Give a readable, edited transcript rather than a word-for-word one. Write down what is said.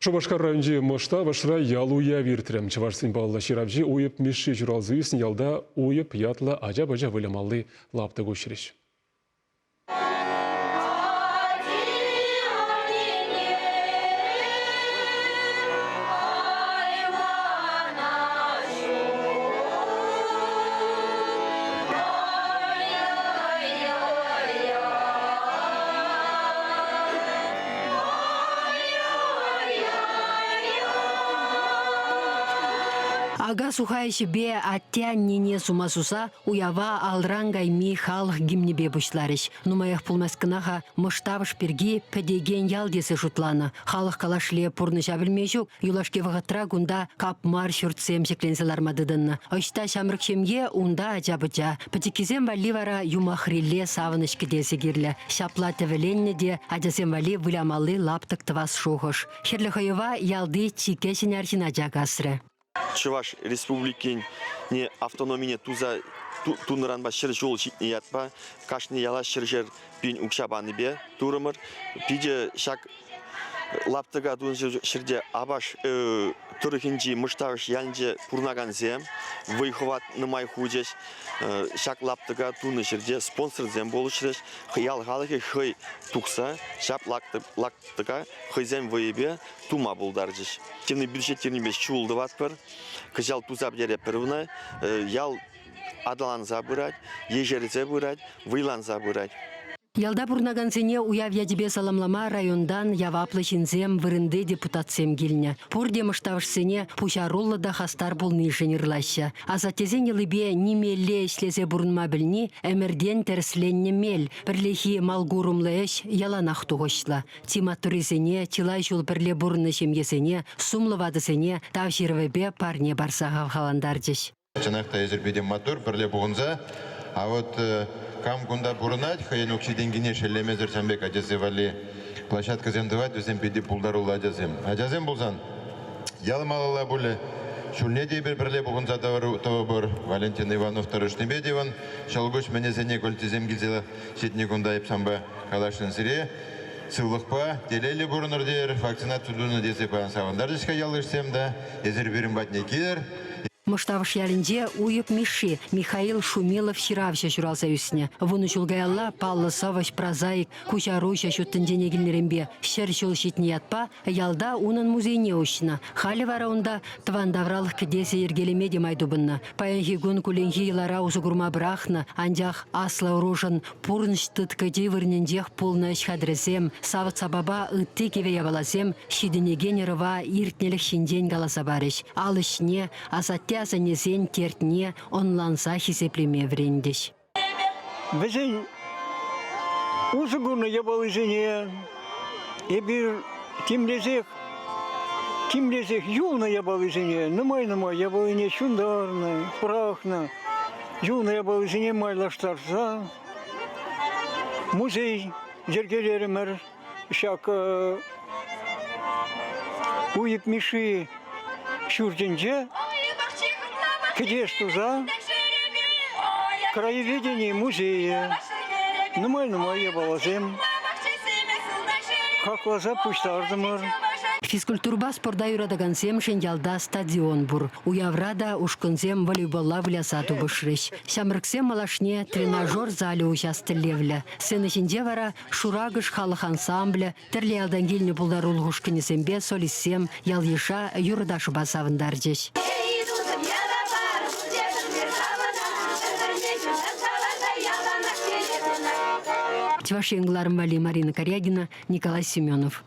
Шупашкар районӗнчи Мӑштавӑшра ял уявӗ иртрӗ. Чӑвашсен паллӑ ҫыравҫи Уйӑп Мишши ҫуралса ӳснӗ ялта Уйӑп ятлӑ ача-пӑча вылямалли лаптӑк уҫрӗҫ. Ака-суха ӗҫӗпе атте-аннене сума суса уява алран кайми халӑх гимнӗпе пуҫларӗҫ. Нумаях пулмасть кӑна-ха Мӑштавӑш пирки пӗтекен ял тесе шутланӑ. Халӑх калашле пурнӑҫа пӗлме ҫук. Юлашки вӑхӑтра кунта капмар ҫуртсем ҫӗкленсе ларма тытӑннӑ. Ӑҫта ҫамрӑк ҫемье, унта ача-пӑча. Пӗчӗккисем валли вара юмахрилле савӑнӑҫ кӗтесӗ кирлӗ. Ҫапла тӗвӗленнӗ те ачасем валли вылямалли лаптӑк тӑвас шухӑш. Хӗрлӗ хӑйӑва ялти чи кӗҫӗн арҫын ача касрӗ. Чӑваш Республикин автономине туса тунӑранпа 100 ҫул ҫитнӗ ятпа кашни яла ҫӗршер пин укҫа панипе турӑмӑр. Питӗ ҫак лаптӑка тунӑ ҫӗрте Апаш тӑрӑхӗнчи Мӑштавӑш ялӗнче пурӑнакансем вӑй-хӑват нумай хучӗҫ. Ҫак лаптӑка тунӑ ҫӗрте спонсорсем пулӑшрӗҫ. Ял халӑхӗ хӑй тухса ҫак лаптӑка хӑйсен вӑйӗпе тума пултарчӗҫ. Тени бюджет тенипе ҫул тӑватпӑр. Кӑҫал туса пӗтеретпӗр ӑна. Ял аталанса пырать, ешерсе пырать, вӑйланса пырать. Ялта пурӑнакансене уяв ячӗпе саламлама районтан яваплӑ ҫынсем, вырӑнти депутатсем килнӗ. Пурте мӑштавӑшсене пуҫаруллӑ та хастар пулнишӗн ырлаҫҫӗ. Асаттесен йӑлипе нимелле ӗҫлесе пурӑнма пӗлни ӗмӗртен тӗрӗсленнӗ мел. Пӗрлехи малкурӑмлӑ ӗҫ яланах тухӑҫлӑ. Чи маттуррисене, чылай ҫул пӗрле пурӑннӑ ҫемьесене, сумлӑ ватӑсене тав ҫырӑвӗпе парне парса хавхалантарчӗҫ. Чӑнах та эсир питӗ маттур, пӗрле пухӑнса. А вот кам кунта пурӑнать, хӑйӗн укҫи-тенкине шеллемесӗр ҫавӑн пек ачасем валли площадкӑсем тӑвать, вӗсем питӗ пултаруллӑ ачасем. Ачасем пулсан ял малалла пулӗ. Ҫулне те эпир пӗрле пухӑнса тӑвӑпӑр. Валентин Иванов тӑрӑшнипе те вӑн ҫӑлкуҫ мӗнӗсене кольцисем килсе ҫитнӗ кунта эп санпа калаҫнӑ сире. Сывлӑхпа телейлӗ пурӑнӑр тейӗр, вакцинаци тунӑ тесе паян савӑнтарчӗҫ-ха ялйышсем та. Эсир пирӗн патне килӗр. Мӑштавӑш ялӗнче Уйӑп Мишши, Михаил Шумилов ҫыравҫӑ ҫуралса ӳснӗ. Вунӑ ҫул каялла паллӑ сӑвӑҫ, прозаик, куҫаруҫӑ ҫут тӗнчене килнӗренпе 100 ҫул ҫитнӗ ятпа ялта унӑн музейне уҫнӑ. Халӗ вара унта тӑван тавралӑх кӗтесӗ йӗркелеме те май тупӑннӑ. Паянхи кун кулленхи йӑлара усӑ курма пӑрахнӑ, анчах аслӑ ӑрушӑн Пурнӑҫ тыткӑчи вырӑнӗнчех пулнӑ ӗҫ хатӗрӗсем, савӑт-сапапа ытти кивӗ япаласем ҫитӗнекен ӑрӑва иртнӗлӗх ҫинчен каласа парӗҫ, ал ӗҫне, асатте-асаннесен тертне ӑнланса хисеплеме вӗрентӗҫ. Вӗсен усӑ курнӑ япалисене эпир тимлесех тимлесех юлнӑ япалисене нумай-нумай япалине ҫунтарнӑ, пӑрахнӑ. Юлнӑ япалисене майлаштарса музей йӗркелерӗмӗр. Ҫак Уйӑп Мишши ҫуртӗнче кӗтес туса краеведени музейӗ, нумай-нумай япаласем хакласа пуҫтартӑмӑр. Физкультурӑпа спорта юратакансемшӗн ялта стадион пур. Уявра та ушкӑнсем волейболла выляса тупӑшрӗҫ. Ҫамрӑксем малашне тренажер залӗ уҫас тӗллевлӗ. Сцена ҫинче вара Шуракӑш халӑх ансамблӗ, тӗрлӗ ялтан килнӗ пултарулӑх ушкӑнӗсемпе солистсем ял-йыша юрӑ-ташӑпа савӑнтарчӗҫ. Чӑваш Ен кӑларӑм валли Марина Карягина, Николай Семенов.